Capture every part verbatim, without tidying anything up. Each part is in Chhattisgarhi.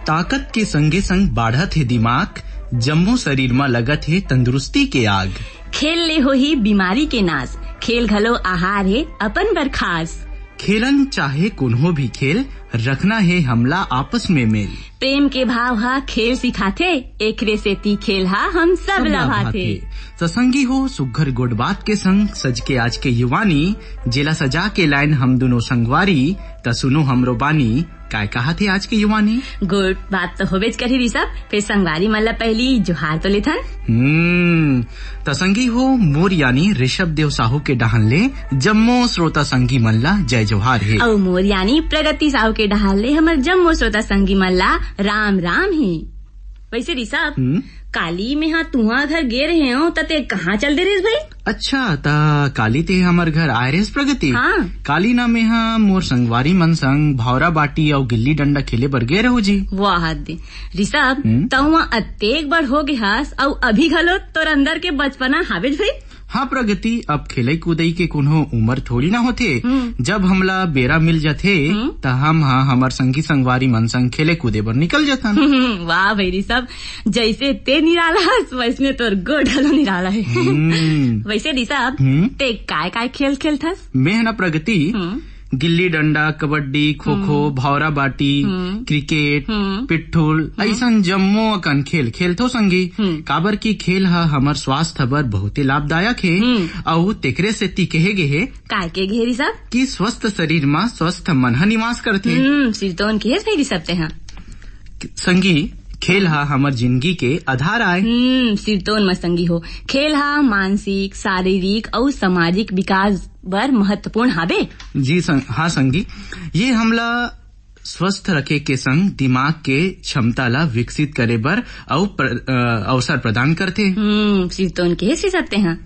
ताकत के संगे संग बाढ़त हे दिमाग, जम्मो शरीर म लगत हे तंदुरुस्ती के आग। खेल ले होही बीमारी के नाश, खेल घलो आहार हे अपन बर खास। खेलन चाहे कोनो भी खेल, रखना हे हमला आपस में मेल। प्रेम के भाव हा खेल सिखाथे, एकरे सेती खेल हा हम सब ला भाथे। त संगी हो, सुग्घर गोठ बात के संग सज के आज के युवानी, जेला सजा के लाइन हम दुनों संगवारी, त सुनो हमरो बानी, काय कहाथे आज के युवानी? गोठ बात तो होबेच करही ऋषभ, फेर संगवारी मन ला पहिली जोहार तो लेथन। हम्म, त संगी हो, मोर यानी ऋषभ देव साहू के डहान ले जम्मो श्रोता संगी मन ला जय जोहार हे। अउ मोर यानी प्रगति साहू के डहान ले हमर जम्मो श्रोता संगी मन ला राम राम हे। वैसे ऋषभ, हम्म? काली मेहा तुहा घर गे रहे हो, त ते कहाँ चल दे रहिस भाई? अच्छा, त काली ते हमर घर आए रहिस प्रगति? हाँ। काली ना मेहा मोर संगवारी मन संग भौरा बाटी अउ गिल्ली डंडा खेले बर गे रहूं जी। वाह दे। ऋषभ, हम्म? तउहा अतेक बड़ हो गे हस, अउ अभी घलो तोर अंदर के बचपना हावेच भाई? हाँ प्रगति, अब खेलई कूदई के कोनो उमर थोड़ी ना होथे। हम्म। जब हमला बेरा मिल जथे, हम्म। त हम हा हमर संगी संगवारी मन संग खेले कूदे बर निकल जथन। हम्म, वाह भाई ऋषभ, जैसे ते निराला हस, वैसने तोर गोठ घलो निराला हे। हम्म। वैसे ऋषभ, हम्म। ते काय काय खेल खेलथस? मैं ह ना प्रगति, हम्म। गिल्ली डंडा, कबड्डी, खो खो, हम्म। भौरा बाटी, हम्म। क्रिकेट, हम्म। पिट्ठुल, हम्म। अइसन जम्मो अकन खेल खेलथो संगी। हम्म। काबर कि खेल ह हमर स्वास्थ्य बर बहुते लाभदायक हे, हम्म। अउ तेकरे सेती कहे गे हे, काय के गे हे ऋषभ? कि स्वस्थ शरीर म स्वस्थ मन ह निवास करथे। हम्म, सिरतोन के हे भाई ऋषभ ते ह। संगी, खेल ह हमर जिनगी के आधार आय। हम्म, सिरतोन म संगी हो, खेल ह मानसिक, शारीरिक अउ सामाजिक विकास बर महत्वपूर्ण हाबे। जी सं-, हाँ संगी, ये हमला स्वस्थ रखे के संग दिमाग के क्षमता ला विकसित करे बर अउ प्र-, अ, अवसर प्रदान करथे। हम्म, सिरतोन के हे ऋषभ ते ह।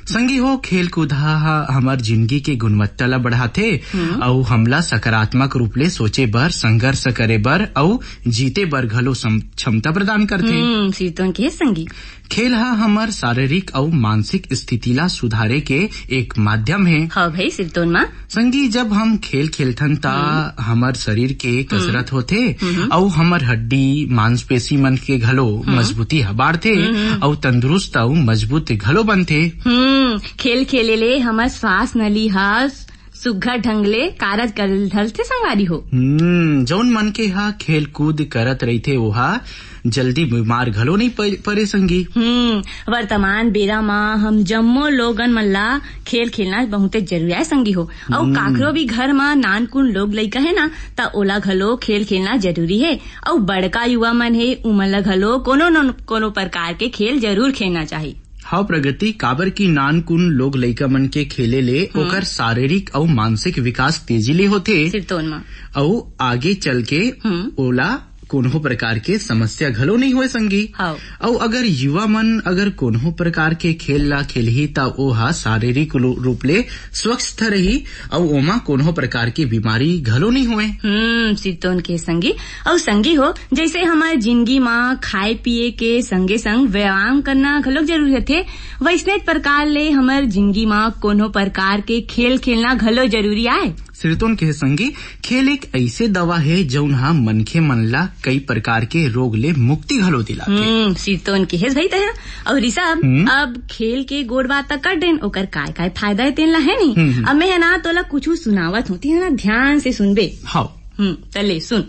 संगी हो, खेल कूद ह हमर जिनगी के गुणवत्ता ला बढ़ाथे हम्म। अउ हमला सकारात्मक रूप ले सोचे बर, संघर्ष करे बर अउ जीते बर घलो सम-, क्षमता प्रदान करथे। हम्म, सिरतोन के हे संगी। खेल ह हमर शारीरिक अउ मानसिक स्थिति ला सुधारे के एक माध्यम हे। हाँ भाई, सिरतोन मा। संगी, जब हम खेल खेलथन, त हम्म। हमर शरीर के कसरत हम्म। होथे हम्म। अउ हमर हड्डी, मांसपेशी मन के घलो हम्म। मजबूती ह बाढ़थे हम्म। अउ तंदुरुस्त अउ मजबूत घलो बनथे। हम्म, खेल खेले ले हमर श्वास नली ह सुग्घर ढंग ले कारज कर धरथे संगवारी हो। हम्म, जौन मनखे ह खेल कूद करत रहिथे, ओहा जल्दी बीमार घलो नइ प-, परे संगी। हम्म, वर्तमान बेरा म हम जम्मो लोगन मन ला खेल खेलना बहुते जरूरी आय संगी हो। अउ हम्म। काकरो भी घर म नानकुन लोग लइका हे ना, त ओला घलो खेल खेलना जरूरी हे। अउ बड़का युवा मन हे, उमन ला घलो कोनो न कोनो प्रकार के खेल जरूर खेलना चाही। हव प्रगति, काबर कि नानकुन लोग लइका मन के खेले ले हम्म। ओकर शारीरिक अउ मानसिक विकास तेजी ले होथे। सिरतोन म। अउ आगे चल के हम्म। ओला कोनो प्रकार के समस्या घलो नइ होय संगी। हव। अउ अगर युवा मन अगर कोनो प्रकार के खेल ला खेलही, त ओहा शारीरिक रू-, रूप ले स्वस्थ रही अउ ओमा कोनो प्रकार के बीमारी घलो नइ होय। हम्म, सिरतोन के संगी। अउ संगी हो, जैसे हमर जिनगी म खाए पिए के संगे संग व्यायाम करना घलोक जरूरी होथे, वैसने प्रकार ले हमर जिनगी म कोनो प्रकार के खेल खेलना घलो जरूरी आय। सिरतोन के संगी, खेल एक ऐसे दवा हे, जौन ह मनखे मन ला कई प्रकार के रोग ले मुक्ति घलो दिलाथे। हम्म, सिरतोन के हेस भाई तैं। अउ ऋषभ, हम्म। अब खेल के गोठ बात त कर देन, ओकर काय-काय फायदा हे तेन ला, हे नी? हम्म, हम्म। अब मैं ह ना तोला कुछु सुनावत हूँ, तें ह ना ध्यान से सुनबे। हव। हम्म, त ले सुन।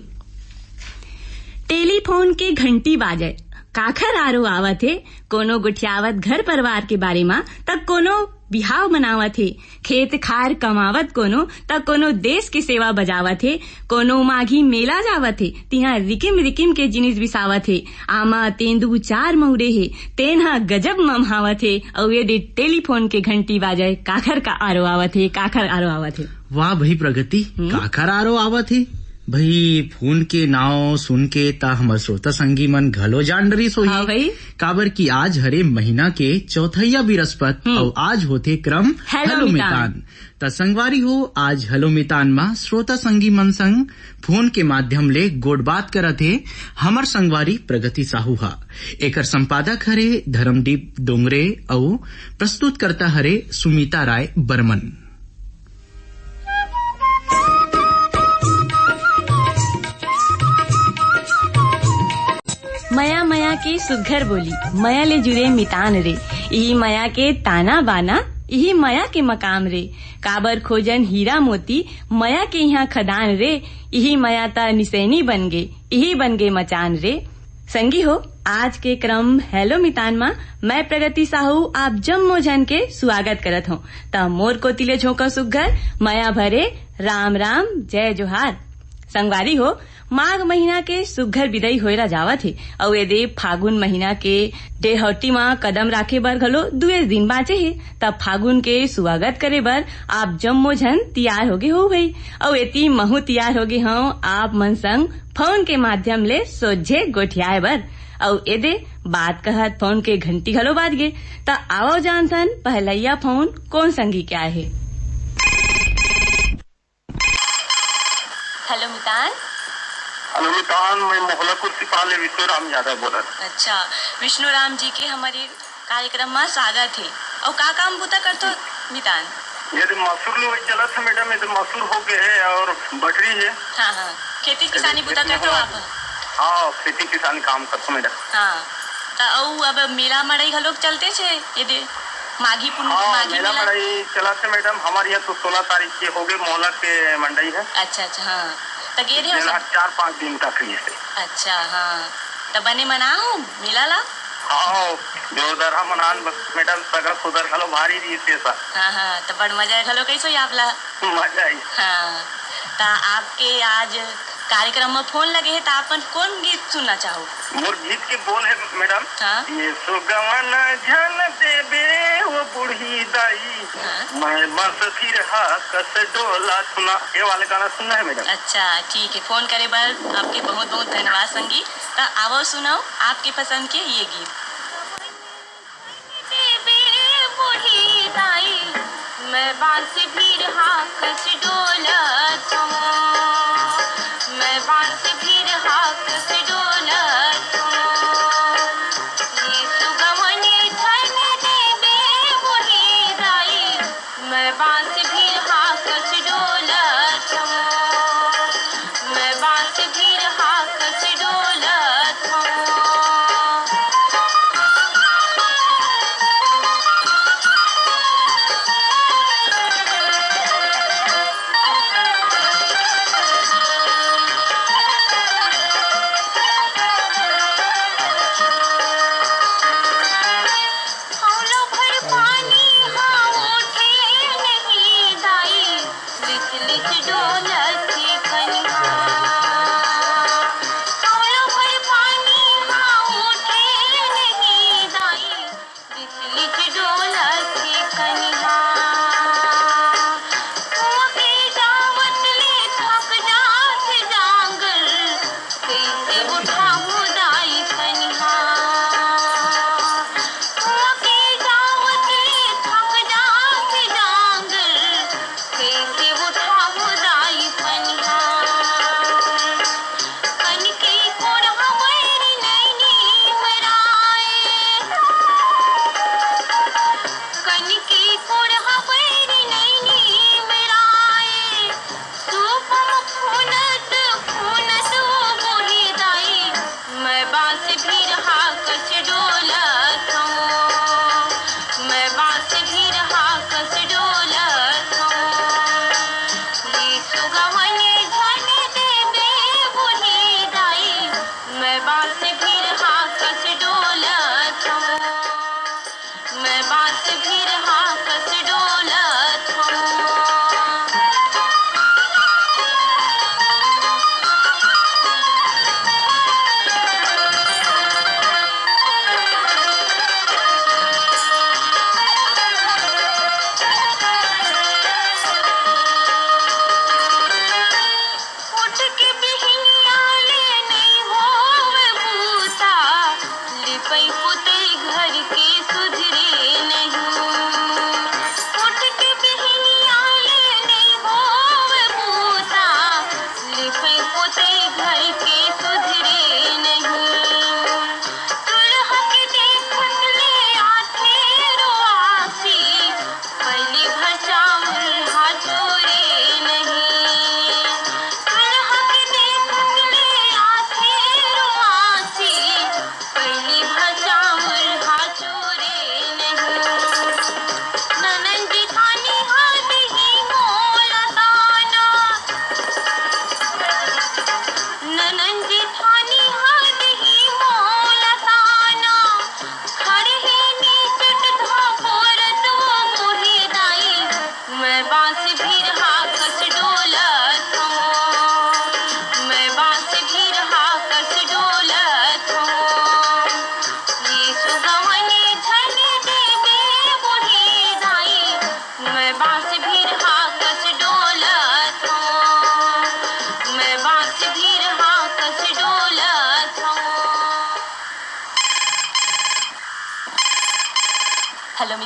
टेलीफोन के घंटी बाजे, काखर आरो आवत हे, कोनो गोठियावत घर परिवार के बारे म, त कोनो बिहाव मनावत हे, खेत खार कमावत कोनो, त कोनो देश के सेवा बजावत हे, कोनो माघी मेला जावत हे, तिहां रिकिम रिकिम के जिनिस बिसावत हे, आमा तेंदू चार मउरे हे, तेन ह गजब ममहावत हे, अउ ये दे टेलीफोन के घंटी बाजे, काखर का आरो आवत हे, काखर आरो आवत हे। वाह भई प्रगति, हम्म? काखर आरो आवत हे? भई, फोन के नाव सुन के त हमर श्रोता संगी मन घलो जान डरिस होही। हाँ भई। काबर कि आज हरे महीना के चौथैया बिरस्पत हम्म। अउ आज होथे क्रम हेलो हेलो मितान। मितान। त संगवारी हो, आज हेलो मितान म श्रोता संगी मन संग फोन के माध्यम ले गोठ बात करत हे हमर संगवारी प्रगति साहू ह। एकर संपादक हरे धर्मदीप डोंगरे अउ प्रस्तुतकर्ता हरे सुमिता राय बर्मन। के सुग्घर बोली, मया ले जुरे मितान रे। इही मया के ताना बाना, इही मया के मकाम रे। काबर खोजन हीरा मोती, मया के इहाँ खदान रे। इही मया त निसैनी बन गे, इही बन गे मचान रे। संगी हो, आज के क्रम हेलो मितान मा मैं प्रगति साहू आप जम्मो झन के स्वागत करत हौं। त मोर कोति ले झोंका सुग्घर, मया भरे राम राम, जय जोहार। संगवारी हो, माघ महीना के सुग्घर बिदाई होए ला जावत हे, अउ एदे फागुन महीना के डेहौटी म कदम राखे बर घलो दुए दिन बांचे हे। त फागुन के सुवागत करे बर आप जम्मो झन तियार होगे हो भई, अउ एती महू तियार होगे हंव आप मन संग फोन के माध्यम ले सोझे गोठियाए बर। अउ एदे बात कहत फोन के घंटी घलो बाज गे। त आवव जानथन पहलैया फोन कोन संगी के आए हे। हेलो मितान। हेलो मितान, मैं मोहलापुर सिपाल ले विष्णु राम यादव बोलत। अच्छा, विष्णु राम जी के हमर ये कार्यक्रम मा स्वागत हे। अउ का काम बूता करथो मितान? ये तो मसूर लुवई चलत हे मैडम, ये तो मसूर हो गए हे अउ बटरी हे। हाँ, हाँ, खेती किसानी बूता करथो आप? हाँ, खेती किसानी काम करथो मैडम। हाँ, त अउ अब मेला मड़ई घलोक चलते छे ये दे। माघी पुन-, हाँ, माघी मेला मेला। मड़ई चलत हे मैडम, हमर यहाँ तो सोलह तारीख के होगे मोहला के मंडई हे। अच्छा, अच्छा, हाँ। त गे रहे हो जेला सब? चार पाँच दिन तक रही हे। अच्छा, हाँ। त बने मना हो मेला ला? हाँ, जोरदार हम मनान बस मैडम, सगा सुधर घलो भारी रही से सा। हाँ, हाँ, त बड़ मजा घलो कैसो ही आप ला? मजा आई। हाँ, त आपके आज कार्यक्रम में फोन लगे हे, त आपन कौन गीत सुनना चाहो? मोर गीत के बोल हे मैडम, हाँ। ये सुगवन झन देबे वो बूढ़ी दाई, हाँ। मैं बस फिर हा कस डोला सुना, ये वाले गाना सुनना है मैडम। अच्छा, ठीक है, फोन करे बर आपके बहुत बहुत धन्यवाद संगी। त आवो सुनाओ आपके पसंद के ये गीत। देबे बूढ़ी दाई, मैं बांस भीर हाकस डोलत हूँ, मैं बांस भीर हाकस डोलत हूँ। ये सुगवन धन देबे बूढ़ी दाई, मैं बांस भीर हाकस डोलत हूँ, मैं बांस भीर हाकस डोलत हूँ।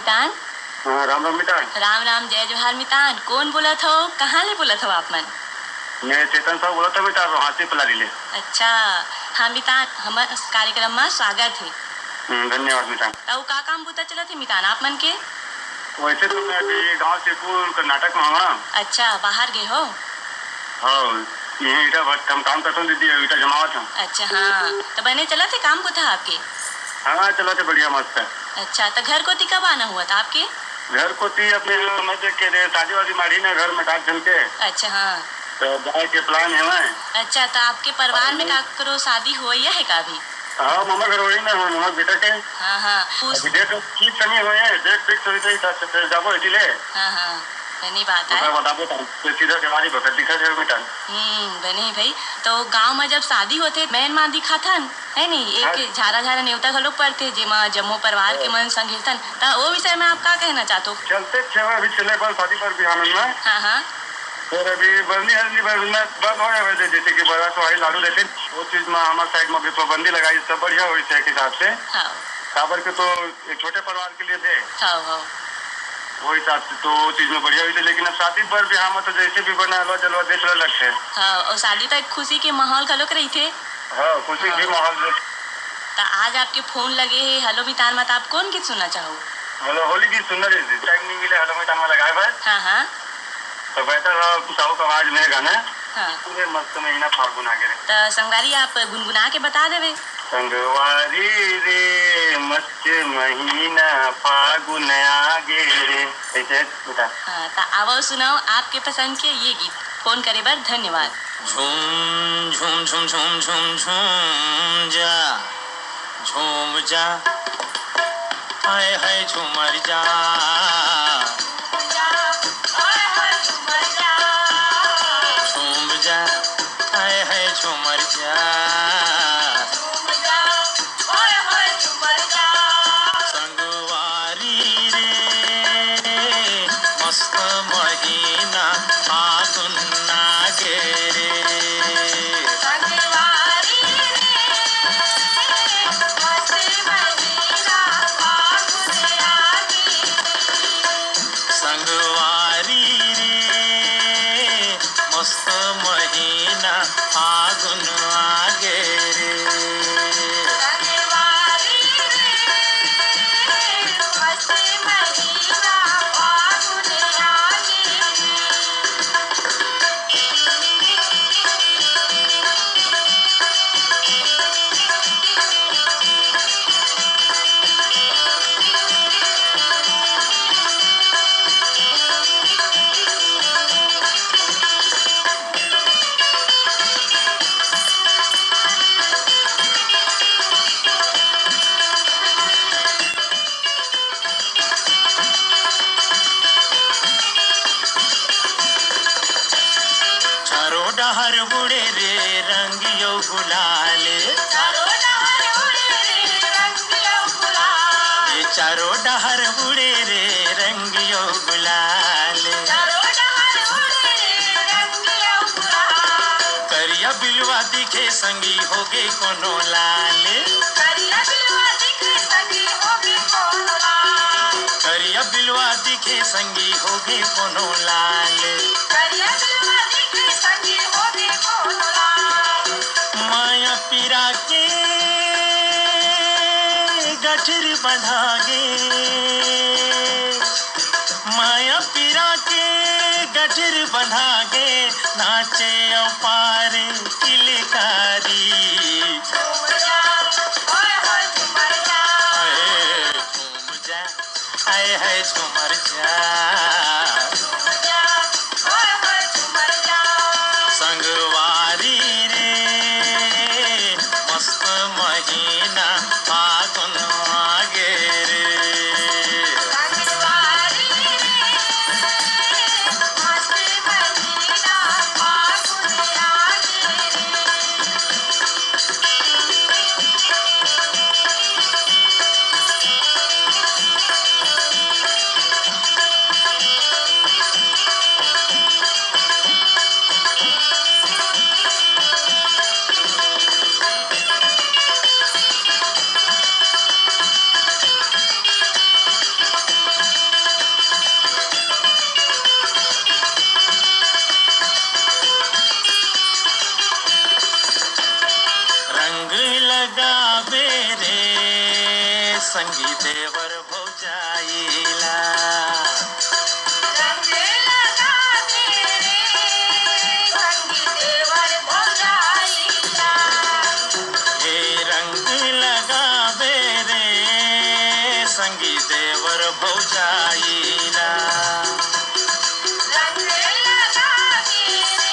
मितान। हाँ, राम राम मितान। राम राम, जय जोहार मितान। कोन बोलत हव? कहाँ ले बोलत हव आप मन? मैं चेतन साहू बोलत हव मितान, हाथी पलारी ले। अच्छा, हाँ मितान, हमर कार्यक्रम म स्वागत हे। हम्म, धन्यवाद मितान। त अउ का काम बुता चलत हे मितान आप मन के? वैसे तो मैं अभी गाँव से पूर्ण कर्नाटक में हूँ। अच्छा, बाहर गए हो? हाँ, ये ईटा भट्ट हम काम करता हूँ दीदी, ईटा जमावत हूँ। अच्छा, हाँ, त बने चलत हे काम बुता आपके? हाँ, चलत हे बढ़िया मस्त हे। अच्छा, त घर कोती कब आना हुआ था आपके? घर कोती अपने मैं देख के दे, शादी वादी माड़ी ना घर में काट झन के। अच्छा, हाँ। तो जाए के plan हे मैं। अच्छा, त आपके परिवार में और काकरो शादी होइया हे का अभी? हाँ, ममा घर वही ना हो, ममा बेटा के। हाँ, हाँ, उस अभी date fix नहीं हुए हैं, date fix हुई तो इस हिसाब से फिर जाबो इसीलिए। हाँ, हाँ, बनी बात ओकरा है। बताबो तो फिर सीधा देवारी पर फिर दिखा जाए मितान। हम्म, बने भाई, तो गांव में जब शादी होथे, मेहमान दिखाथन, है नी? एक हाँ। झारा झारा नेवता घलोक पड़थे, जेमा जम्मो परिवार के हाँ। मन संग हिरथन। त ओ विषय में आप का कहना चाहत हो? चलते छेवा अभी चले बर शादी बर बिहान में। हाँ, हाँ। फिर अभी बरनी हरनी बर में बंद हो जावे, जैसे कि बड़ा तो आई लाडू देते, वो चीज में हमारे side में भी पाबंदी लगाई, सब बढ़िया होई से एक हिसाब से। हाँ। काबर के तो एक छोटे परिवार के लिए दे। हाँ, हाँ। वो हिसाब से तो वो चीज में बढ़िया होई थे, लेकिन अब शादी बर बिहान में तो जैसे भी बना हलवा जलवा देख ला लगथे। हाँ, और शादी तो एक खुशी के माहौल घलोक रहिथे। हाँ, खुशी हाँ। भी माहौल रहिथे। त आज आपके फोन लगे हे, हेलो मितान मा, त आप कोन गीत सुनना चाहो? हेलो, होली गीत सुनना रहिथे, time नहीं मिले हेलो मितान मा लगाए बर। हाँ, हाँ। तो बेहतर रहा साहू का आवाज में गाना। हाँ। पूरे मस्त महीना फागुन आगे रे। त संगवारी आप गुनगुना के बता देवे। संगवारी रे, मस्त महीना फागुन आगे रे। ऐसे बेटा। हाँ, त आवो सुनाओ आपके पसंद के ये गीत। फोन करे बर धन्यवाद। झूम, झूम, झूम, झूम, झूम, झूम जा, झूम जा, हाय, हाय, झूमर जा। झूम जा, हाय, हाय, झूमर जा। संगवारी रे, मस्त महीना फागुन आगे रे। संगवारी रे, मस्त महीना फागुन आगे रे। संगवारी रे, मस्त महीना फागुन आगे रे। संगवारी रे, मस्त महीना फागुन आगे रे। चारों डहर उड़े रे रंग अउ गुलाल। चारों डहर उड़े रे रंग अउ गुलाल। ये चारों डहर उड़े रे रंग अउ गुलाल। चारों डहर उड़े रे रंग अउ गुलाल। करिया बिलवा दिखे संगी होगे कोनो लाल। करिया बिलवा दिखे संगी होगे कोनो लाल। करिया बिलवा दिखे संगी होगे कोनो लाल। करिया बिलवा दिखे संगी होगे कोनो लाल। माया पीरा के गठरी बंधा गे। माया पीरा के गठरी बंधा गे, नाचे अपार किलकारी। झूम जा, ओए होए झूमर जा। हाय, झूम जा। हाय, हाय, झूमर जा। झूम जा, ओए होए झूमर जा। संगवारी रे, मस्त महीना फागुन आगे रे। संगवारी रे, मस्त महीना फागुन आगे रे। संगी देवर भौजाई ला। रंग लगा दे रे, संगी देवर भौजाई ला। हे रंग लगाबे रे, संगी देवर भौजाई ला। रंग लगा दे रे,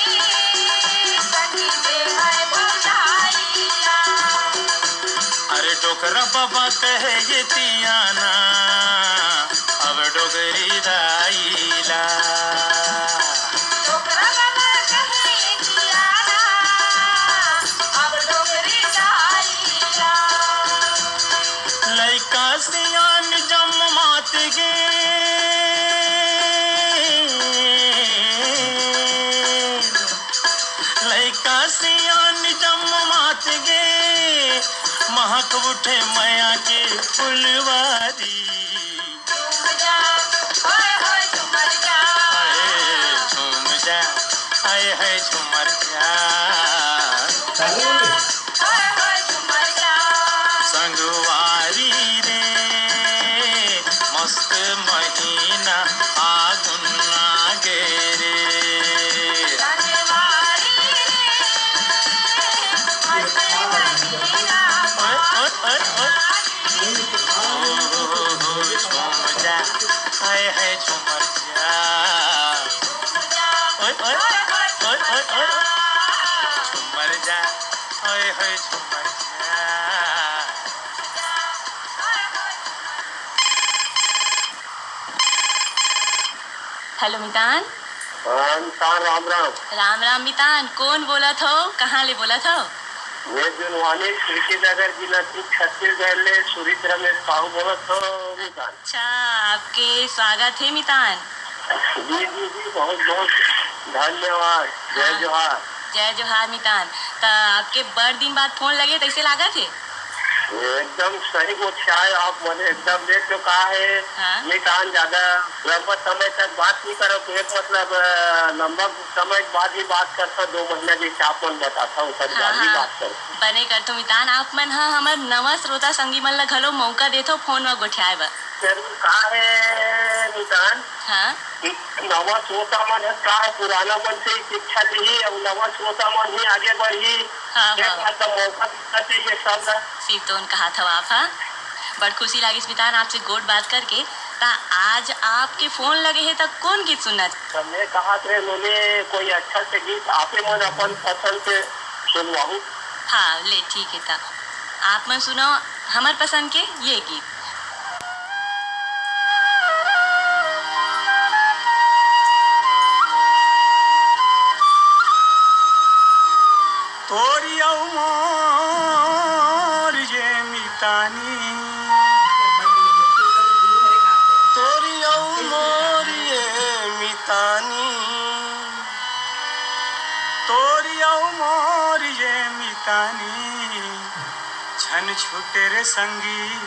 संगी देवर भौजाई ला। अरे डोकरा बाबा कहे ये तियाना, अब डोगरी दाई ला। डोकरा बाबा कहे ये तियाना, अब डोगरी दाई ला। लइका सियान जम मात गे, लइका सियान जम मात गे, महक उठे मया के फुलवारी। झूम जा, ओए होए झूमर जा। अरे झूम जा, आए है झूमर जा। झूम जा, ओए होए झूमर जा। संगवारी रे, मस्त महीना आगुन आगे रे। संगवारी रे, मस्त महीना ओए, ओए, ओए, ओए। ओ, हो, हो, हो, झूम जा, हाय, हाय, झूमर जा। ओए, ओए, ओए, ओए, ओए। झूमर जा, हाय, हाय, झूमर जा। हेलो मितान। हाँ, मितान, राम राम। राम राम मितान, कोन बोलत हो, कहाँ ले बोलत हो? मैं जुनवानी, कुशीनगर जिला से, छत्तीसगढ़ ले सुरित रमेश साहू बोलत हो मितान। अच्छा, आपके स्वागत है मितान। जी, जी, जी, बहुत, बहुत धन्यवाद। जय हाँ। जोहार। जय जोहार मितान। त आपके बड़ दिन बाद फोन लगे, तैसे लागत है? एकदम सही गोठियाए आप मने, एकदम देख तो का है, हाँ। मितान ज्यादा लंबा समय तक बात नहीं करब, तो एक मतलब, अ, लंबा समय बाद ही बात करता, दो महीना जैसे आप मन बताता, ओकर हाँ, बाद ही हाँ। बात करता। बने करथो मितान, आप मन ह हमर नवा श्रोता संगी मन ल घलो मौका देथो फोन म गोठियाए बर। जरूर का है मितान? हाँ। नवा श्रोता मन ह का है, पुराना मन से ही शिक्षा लिही, अउ नवा श्रोता मन ही आगे बढ़ही। हाँ, एक हाँ। बार तो मौका देना चाहिए सब ला। सिरतोन कहाथव आप, हाँ। बड़ खुशी लागिस मितान आपसे गोठ बात करके। त आज आपके फोन लगे हे त कोन गीत सुनना? त मैं कहत रहे नोने कोई अच्छा से गीत आपे मन अपन पसंद से सुनवाहू। हाँ, ले ठीक है त आप मन सुनो हमर पसंद के ये गीत। तोरी अउ मोर ये मितानी, तोरी अउ मोर ये मितानी, तोरी अउ मोर ये मितानी, झन छूटे रे संगी,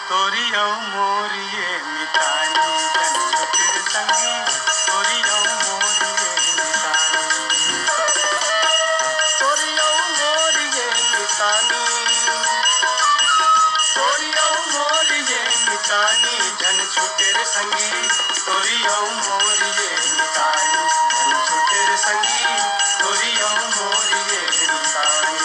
तोरी अउ मोर ये मितानी, झन छूटे रे संगी, तोरी अउ मोर ये मितानी। तोरी अउ मोर ये मितानी, तोरी अउ मोर ये मितानी, झन छूटे रे संगी, तोरी अउ मोर ये मितानी, झन छूटे रे संगी, तोरी अउ मोर ये मितानी।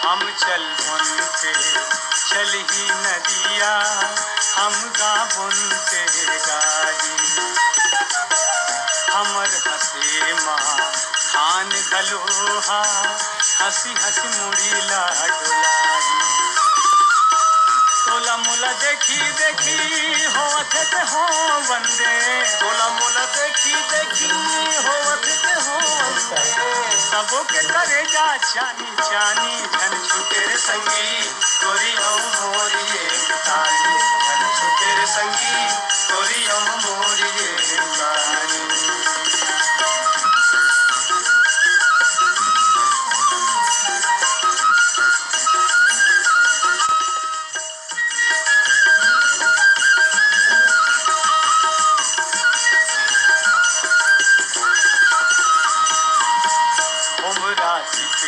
हम चलबोन ते चलही नदिया, हम गाबोन ते गाही। हमर हंसे मा धान घलो हा, हंसी हंसी मुड़ी ला डोलाही। तोला मोला देखी देखी होवत हे ते हो वंदे। तोला मोला देखी देखी होवत हे ते हो वंदे। सबो के करेजा चानी चानी, झन छूटे रे संगी, तोरी अउ मोर ये मितानी, झन छूटे रे संगी, तोरी अउ मोर ये मितानी।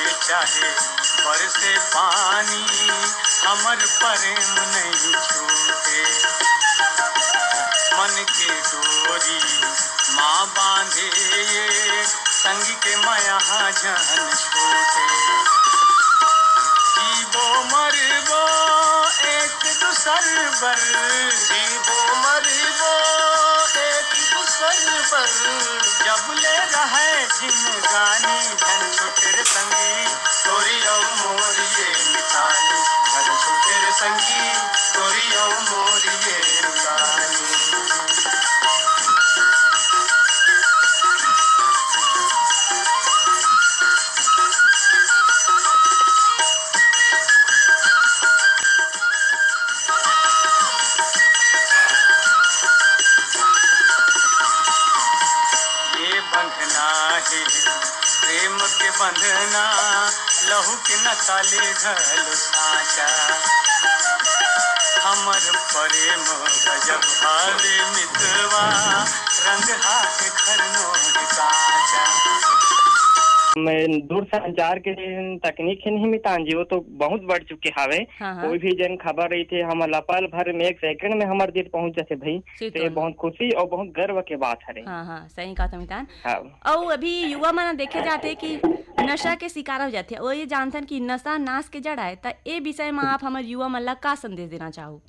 चाहे बरसे पानी, हमर प्रेम नहीं छूटे। मन के डोरी माँ बांधे ये, संग के मया झन छूटे। जीबो मरबो एक दूसर बर, जीबो मरबो एक दूसर बर, जब ले रहे जिंदगानी, झन छूटे रे संगी तोरी अउ मोरी ये मितानी, झन छूटे रे संगी तोरी अउ मोरी ये मितानी। ये बंधना हे प्रेम के बंधना, लहू के नसा ले घलो साँचा। हमर प्रेम गजब हवे मितवा, रंग हाथ खरनो काँचा। मैं दूरसंचार के जेन तकनीक हे नहीं मितान जी, वो तो बहुत बढ़ चुके हावे। हाँ, हाँ। कोई भी जेन खबर रहिथे, हमर ला पल भर में, एक सेकंड में हमर दिल पहुंच जाथे भाई। से तो तो ये न- बहुत खुशी और बहुत गर्व के बात हरे। हाँ, हाँ, सही कहा था मितान। हाँ। अउ अभी युवा मन देखे जाथे कि नशा के शिकार हो जाथे, अउ ये जानथन कि नशा नाश के जड़ आय, त ए विषय म आप हमर युवा मन ला का संदेश देना चाहू?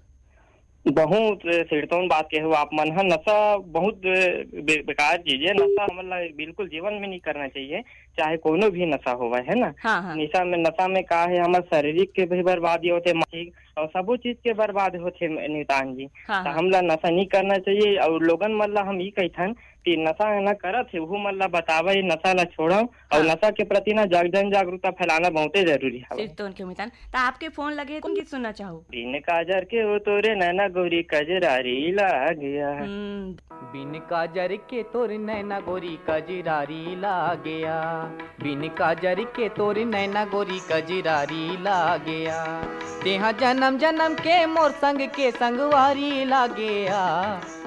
बहुत सिरतौन बात कहे हो आप मन ह। नशा बहुत बे-, बेकार चीज है। नशा हमन ला बिल्कुल जीवन में नहीं करना चाहिए, चाहे कोनो भी नशा होवे, है ना? हाँ, हाँ। नशा में, नशा में का है, हमर शारीरिक के भी बर्बादी होथे, मानसिक और सबो चीज के बर्बाद होथे मितान जी। हाँ, त हाँ। हमला नशा नहीं करना चाहिए। और लोगन मन ला हम ई कहिथन कि नशा न करत हे, उहू मन ला बतावे, नशा ला छोड़ो। और हाँ। नशा के प्रति ना जाग-, जन जागरूकता फैलाना बहुते जरूरी हवे। सिरतौन के मितान, त आपके फोन लगे, कौन गीत सुनना चाहू? बिन काजर के वो तोरे नैना गोरी कजरारी लाग गया। हम्म। बिन काजर के तोर नैना गोरी कजरारी लाग गया, बिन काजर के तोर नैना गोरी कजरारी लाग गया। तेहा जन्म जन्म के मोर संग के संगवारी लाग गया,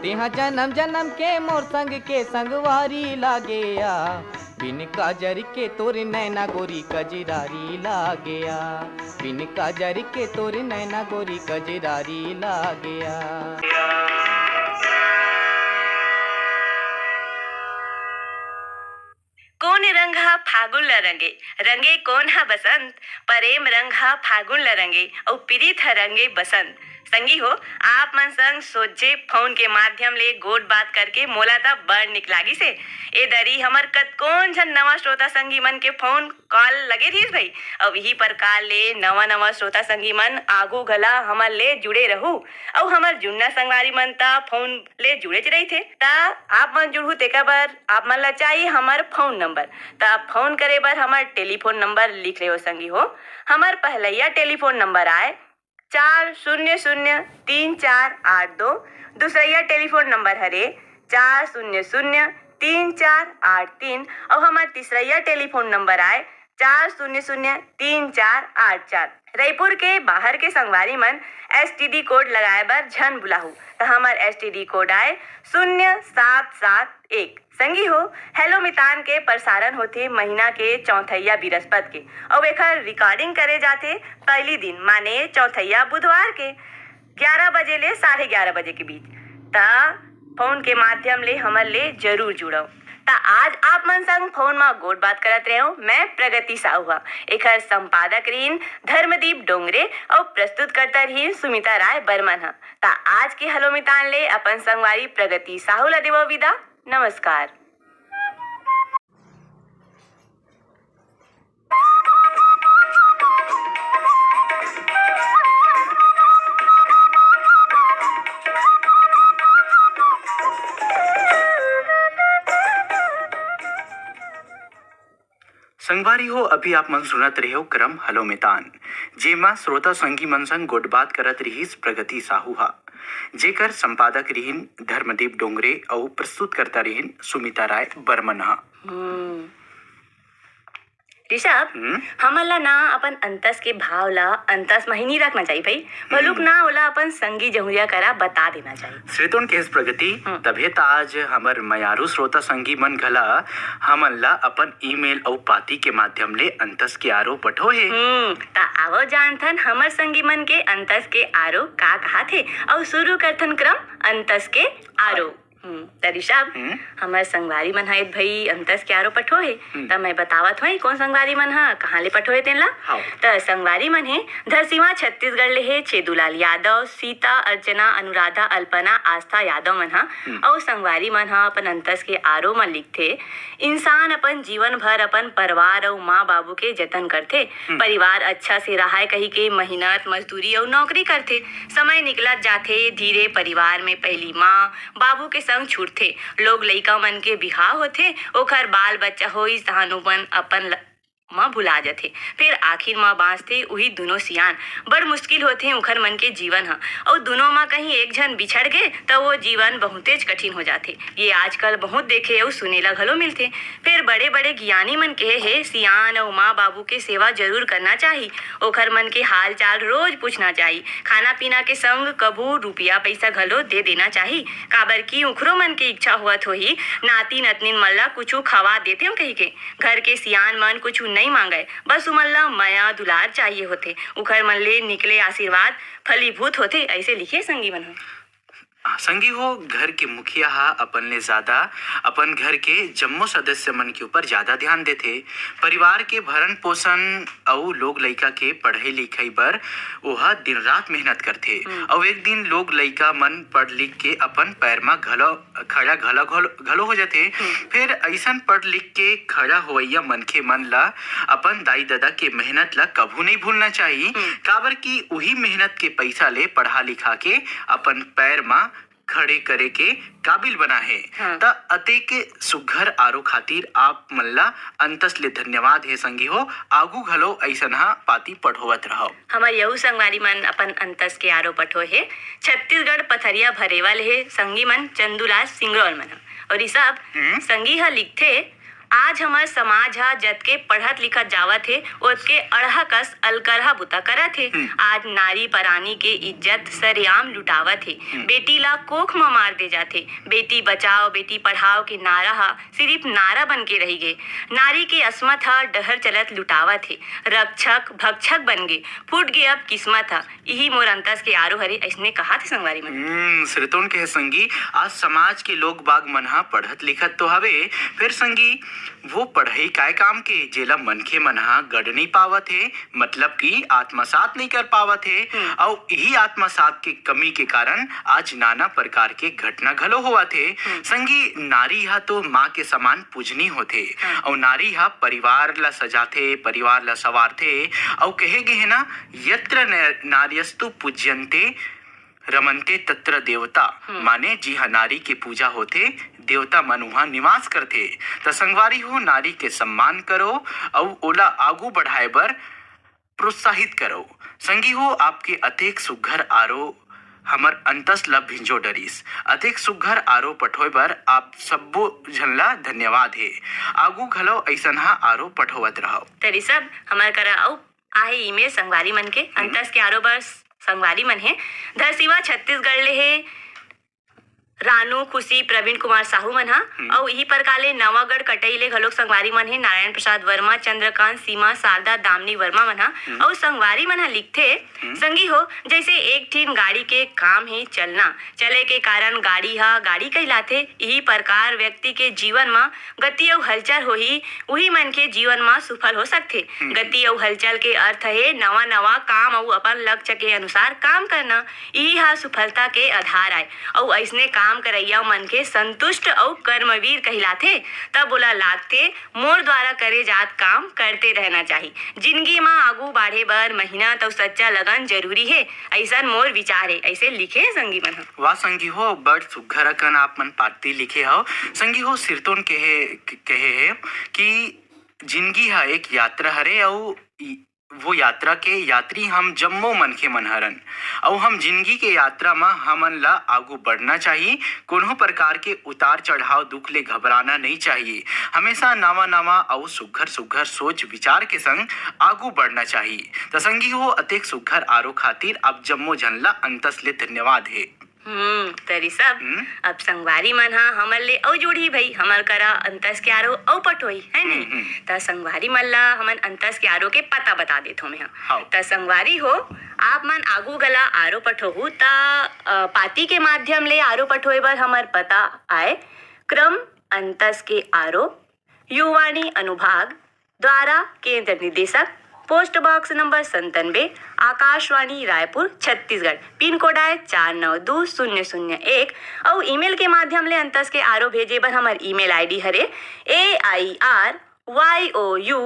तेहा जन्म जन्म के मोर संग के संगवारी लाग गया। बिन काजर के तोर नैना गोरी कजरारी लाग गया, बिन काजर के तोर नैना गोरी कजरारी लाग गया। कोन रंग ह फागुन ल रंगे, रंगे कोन ह बसंत, परेम रंग ह फागुन ल रंगे, अउ पिरीत ह रंगे बसंत। संगी हो, आप मन संग सोझे फोन के माध्यम ले गोठ बात करके मोला त बड़ निक लागिस हे। ए दरी हमर कतकोन झन नवा श्रोता संगी मन के फोन कॉल लगे रहिस भई। अउ इही प्रकार ले नवा नवा श्रोता संगी मन आगू घला हमर ले जुड़े रहू। अउ हमर जुन्ना संगवारी मन त फोन ले जुड़ेच रहिथे। त आप मन जुड़हू तेकर बर आप मन ला चाही हमर फोन नंबर। त फोन करे बर हमर टेलीफोन नंबर लिख लेव संगी हो। हमर पहलैया टेलीफोन नंबर आय चार शून्य शून्य तीन चार आठ दो, दूसरैया टेलीफोन नंबर हरे चार शून्य शून्य तीन चार आठ तीन, अउ हमर तीसरैया टेलीफोन नंबर आय चार शून्य शून्य तीन चार आठ चार। रईपुर के बाहर के संगवारी मन एसटीडी कोड लगाए बर झन भुलाहू, त हमर एसटीडी कोड आय शून्य सात सात एक। संगी हो, हेलो मितान के प्रसारण होथे महीना के चौथैया बिरस्पत के, अउ एखर रिकॉर्डिंग करे जाथे पहली दिन, माने चौथैया बुधवार के ग्यारह बजे ले साढ़े ग्यारह बजे के बीच। त फोन के माध्यम ले हमर ले जरूर जुड़व। त आज आप मन संग फोन म गोठ बात करत रहेंव मैं प्रगति साहू ह। एखर संपादक रहिन धर्मदीप डोंगरे अउ प्रस्तुतकर्ता रहिन सुमिता राय बर्मन ह। त आज के हेलो मितान ले अपन संगवारी प्रगति साहू ल देवव विदा। नमस्कार। संगवारी हो, अभी आप मन सुनत रहेव क्रम हेलो मितान, जेमा श्रोता संगी मन संग गोठबात करत रिहिस प्रगति साहू हा, जेकर संपादक रिहिन धर्मदीप डोंगरे अउ प्रस्तुतकर्ता रिहिन सुमिता राय बर्मन हा। हम्म। ऋषभ, हम्म? हमन ला ना अपन अंतस के भाव ला अंतस म ही नी रखना चाहिए भाई, बलुक हम्म। ना ओला अपन संगी जहुरिया करा बता देना चाहिए। श्रीतोन के इस प्रगति, हम्म। तभे त आज हमर मयारू श्रोता संगी मन घला हमन ला अपन ईमेल अउ पाती के माध्यम ले अंतस के आरो पठो हे। हम्म, त आवो जानथन हमर संगी मन के अंतस के आरो का कहाथे, अउ शुरू करथन क्रम अंतस के आरो। हम्म, त ऋषभ, हम्म। हमर संगवारी मन ह एक भई अंतस के आरो पठो हे, हम्म। त मैं बतावत हों कौन संगवारी मन ह कहाँ ले पठो हे तेन ला। हाँ। त संगवारी मन हे धरसीवा छत्तीसगढ़ ले हे चेदूलाल यादव, सीता, अर्चना, अनुराधा, अल्पना, आस्था यादव मन ह, हम्म। अउ संगवारी मन ह अपन अंतस के आरो म लिखथे, इंसान अपन जीवन भर अपन परिवार अउ माँ बाबू के जतन करथे। हम्म। परिवार अच्छा से राहय कहिके मेहनत, मजदूरी अउ नौकरी करथे। समय निकलत जाथे, धीरे परिवार में पहिली माँ, बाबू के संग छूटथे। लोग लइका मन के बिहाव होथे, ओखर बाल बच्चा होइस, तहान ओमन अपन ल-, म भुला जथे। फेर आखिर म बाँचथे उही दुनों सियान। बड़ मुश्किल होथे उखर मन के जीवन ह। अउ दुनों म कहीं एक झन बिछड़ गे, त वो जीवन बहुतेच कठिन हो जाथे। ये आजकल बहुत देखे अउ सुने ला घलो मिलथे। फेर बड़े-बड़े गियानी मन कहे हे, सियान अउ माँ-बाबू के सेवा जरूर करना चाही। ओखर मन के हाल-चाल रोज पूछना चाही। खाना-पीना के संग कभू रुपया-पइसा घलो दे देना चाही, काबर कि उखरो मन के इच्छा होवत होही, नाती-नतनीन मन ला कुछु खवा देतेव कहिके। घर के सियान मन कुछु नइ मांगय, बस उमन ला मया-दुलार चाहिए होथे। उखर मन ले निकले आशीर्वाद फलीभूत होथे, अइसे लिखे संगी मन ह। संगी हो, घर के मुखिया ह अपन ले ज्यादा अपन घर के जम्मो सदस्य मन के ऊपर ज्यादा ध्यान देथे। परिवार के भरण पोषण अउ लोग लइका के पढ़ई लिखई बर ओह दिन रात मेहनत करथे। हम्म। अउ एक दिन लोग लइका मन पढ़ लिख के अपन पैर म घलो खड़ा घलो घलो घलो हो जाथे। हम्म। फेर अइसन पढ़ लिख के खड़ा होवइया मनखे मन ला अपन दाई ददा के मेहनत ला कभू नइ भूलना चाही, हम्म। काबर कि उही मेहनत के पइसा ले पढ़ा लिखा के अपन पैर म खड़े करे के काबिल बना हे। हाँ। त अतेक सुघ्घर आरो खातिर आप मन ला अंतस ले धन्यवाद हे संगी हो। आगू घलो अइसन ह पाती पढ़ोवत रहव। हमर यहू संगवारी मन अपन अंतस के आरो पठो हे। छत्तीसगढ़ पथरिया भरेवा ले हे संगी मन चंदूलाल सिंगरौल मन ह। अउ ऋषभ, हम्म। संगी ह लिखथे, आज हमर समाज ह जतके पढ़त लिखत जावत हे, ओतके अड़हा कस अलकरहा बुता करत हे। हम्म। आज नारी परानी के इज्जत सरेआम लुटावत हे। हम्म। बेटी ला कोख म मार दे जाथे। बेटी बचाओ, बेटी पढ़ाओ के नारा ह सिरिफ नारा बन के रहि गे। नारी के असमत ह डहर चलत लुटावत हे। रक्षक भक्षक बन गे। फूट गे अब किस्मत ह। इही मोर अंतस के आरो हरे, अइसने कहाथे संगवारी मन। हम्म, श्रीतोन के संगी, आज समाज के लोग बाग मन ह पढ़त लिखत तो हवे, फेर संगी, वो पढ़ई काय काम के, जेला मनखे मन ह गढ़ नइ पावत हे, मतलब कि आत्मसात नइ कर पावत हे, हम्म। अउ इही आत्मसात के कमी के कारण आज नाना प्रकार के घटना घलो होवत हे। हम्म। संगी, नारी ह तो माँ के समान पूजनी होथे, हाँ। अउ नारी ह परिवार ला सजाथे, परिवार ला संवारथे, अउ कहे गे हे ना, "यत्र न-, नार्यस्तु पूज्यन्ते रमन्ते तत्र देवता।" हम्म। माने जिहाँ नारी के पूजा होथे, देवता मन उहाँ निवास करथे। त संगवारी हो, नारी के सम्मान करो अउ ओला आगू बढ़ाए बर प्रोत्साहित करो। संगी हो, आपके अतेक सुघ्घर आरो हमर अंतस ल भिंजो डरिस। अतेक सुघ्घर आरो पठोय बर आप सब्बो झन ला धन्यवाद हे। आगू घलो अइसन ह आरो पठोवत रहव। त ऋषभ, हमर करा अउ आहे ईमेल संगवारी मन के, हम्म। अंतस के आरो बर संगवारी मन हे। धरसीवा छत्तीसगढ़ ले हे रानू, खुशी, प्रवीण कुमार साहू मन ह। हम्म। अउ इही प्रकार ले नवागढ़ कटई ले घलोक संगवारी मन हे, नारायण प्रसाद वर्मा, चंद्रकांत, सीमा, शारदा, दामिनी वर्मा मन ह। हम्म। अउ संगवारी मन ह लिखथे, हम्म। संगी हो, जइसे एक ठिन गाड़ी के काम हे चलना, चले के कारण गाड़ी ह गाड़ी कहलाथे, इही प्रकार व्यक्ति के जीवन म गति अउ हलचल होही, उही मनखे जीवन म सुफल हो सकथे। हम्म। गति अउ हलचल के अर्थ हे नवा-नवा काम अउ अपन लक्ष्य के अनुसार काम करना, इही ह सुफलता के आधार आय। अउ अइसने काम करइया मनखे संतुष्ट अउ कर्मवीर कहिलाथे। तब ओला लागथे, मोर द्वारा करे जात काम करते रहना चाही। जिनगी म आगू बाढ़े बर मेहनत अउ सच्चा लगन जरूरी हे, अइसन मोर विचार हे, अइसे लिखे संगी मन ह। वाह संगी हो, बड़ सुघ्घर अकन आप मन पाती लिखे हव। संगी हो, सिरतोन कहे, कहे हे कि जिनगी ह एक यात्रा हरे अउ इ-, वो यात्रा के यात्री हम जम्मो मनखे मन हरन। अउ हम जिनगी के यात्रा म हमन ला आगू बढ़ना चाही। कोनो प्रकार के उतार चढ़ाव दुख ले घबराना नइ चाहिए। हमेशा नवा नवा अउ सुघर सुघर सोच विचार के संग आगू बढ़ना चाही। त संगी हो, अतेक सुघर आरो खातिर आप जम्मो झन ला अंतस ले धन्यवाद हे। हम्म, त ऋषभ, हम्म? अब संगवारी मन ह हमर ले अउ जुड़ही भई, हमर करा अंतस के आरो अउ पठोही, है नी? हम्म, हम्म। त संगवारी मन ला हमन अंतस के आरो के पता बता देथों मैं ह। हाँ। त संगवारी हो, आप मन आगू घला आरो पठोहू त, अ, पाती के माध्यम ले आरो पठोए बर हमर पता आय, क्रम अंतस के आरो, युवाणी अनुभाग, द्वारा केंद्र निदेशक, पोस्ट बॉक्स नंबर संतानबे, आकाशवाणी रायपुर, छत्तीसगढ़, पिन कोड आय चार नौ दू शून्य शून्य एक, अउ ईमेल के माध्यम ले अंतस के आरो भेजे बर हमर ईमेल आईडी हरे A I R Y O U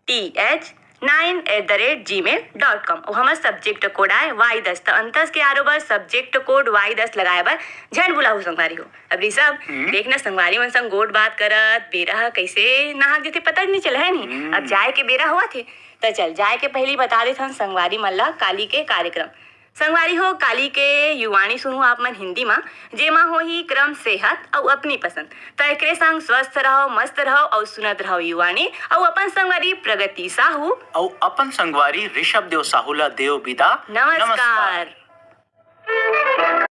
T H nine at the rate gmail dot com। अउ हमर सब्जेक्ट कोड आय वाई दस, त अंतस के आरो बर सब्जेक्ट कोड वाई दस लगाए बर झन भुलाहू संगवारी हो। अब ऋषभ, हम्म। देख ना, संगवारी मन संग गोठ बात करत बेरा ह कइसे नाहक जथे, पता नइ चले, है नी? हम्म। अब जाए के बेरा होवत हे, त चल, जाए के पहिली बता देथन संगवारी मन ला काली के कार्यक्रम। संगवारी हो, काली के युवाणी सुनहू आप मन हिंदी मा, जेमा होही क्रम सेहत अउ अपनी पसंद। त एकरे संग स्वस्थ रहो, मस्त रहो अउ सुनत रहो युवाणी अउ अपन संगवारी प्रगति साहू। अउ अपन संगवारी ऋषभ देव साहू ला देव विदा। नमस्कार। नमस्कार।